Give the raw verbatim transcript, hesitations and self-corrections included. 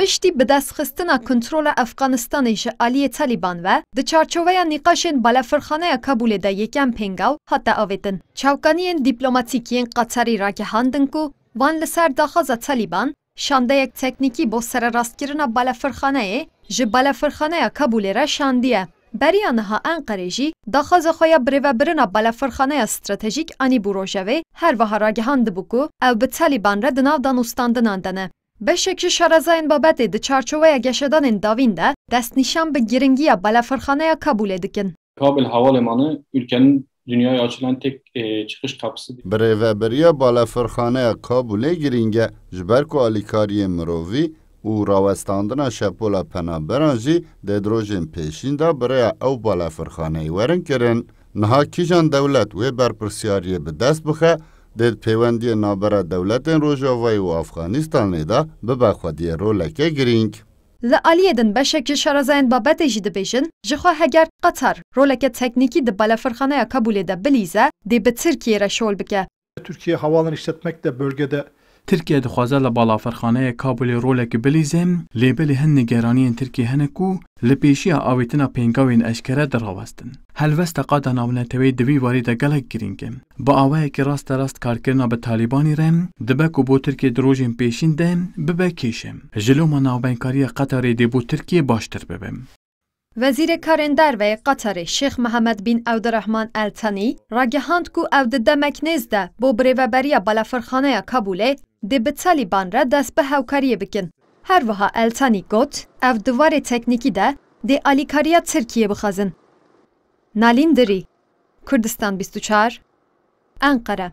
Piştî bidestxistina kontrola Efxanistanê ji aliyê Talîban ve, di çarçoveya nîqaşên balafirxaneya Kabûlê de yekem pêngaw hate avêtin. Çavkaniyên dîplomatîk yên Qatarî ragihandin ku van li ser daxwaza Talîban şandeyek teknîkî bo sererastkirina balafirxaneyê ji balafirxaneya Kabûlê re şandiye. Beriya niha Enqerê jî daxwaza xwe ya birêvebirina balafirxaneya stratejîk anîbû rojevê, her wiha ragihandibû ku ew bi Talîban re di nav danûstandinan de ne. Beşek ji şarezayên babetê di çarçoveya geşedanên davîn de destnîşan bi giringiya balafirxaneya Kabûlê dikin. Kabil havalimanı ülkenin dünyaya açılan tek, e, çıkış kapısı. Birêveberiya balafirxaneya Kabûlê girîng e, ji ber ku alîkariyên mirovî û rawestandina şepola penaberan jî dê di rojên pêşîn de bi rêya ew balafirxaneyê werin kirin. Niha kîjan dewlet wê berpirsiyariyê bi dest bixe, dê di pêwendiyên navbera dewletên Rojavayê û Afxanistanê de bibe xwediyê roleke girîng. Li aliyê din beşek ji şarezayên babetê jî dibêjin, jixwe heger Qatar roleke teknîkî di balafirxaneya Kabûlê de bilîze, dê bi Tirkiyê re şol bike. Türkiye havaalanı işletmek de bölgede Tirkiye dixwaze li balafirxaneya Kabûlê rolekî bilîze, lê belê hin nîgeraniyên Tirkiyê hene ku li pêşiya avêtina pêngawên eşkere dirawestin. Helwesta qada navneteweyî di vî warî de gelek girîng e. Bi awayekî rasterast karkirina bi Talîbanî re dibe ku bo Tirkiyê di rojên pêşîn de bibe kêşe. Ji loma navbenkariya Qetarê dê bo Tirkiyê baştir bibe. Wezîrê Karên Derve yê Qeterê Şêx Mihemed bîn Ewdirehman El Tenî ragihand ku ew di demek nêz de bo birêveberiya balafirxaneya Kabûlê dê bi Talîban re dest bi hewkariyê bikin. Her wiha El Tenî got, ew di warê teknîkî de dê alîkariya Tirkiyê bixwazin. Nalîn Dirî, Kurdistan bîst û çar, Enqere.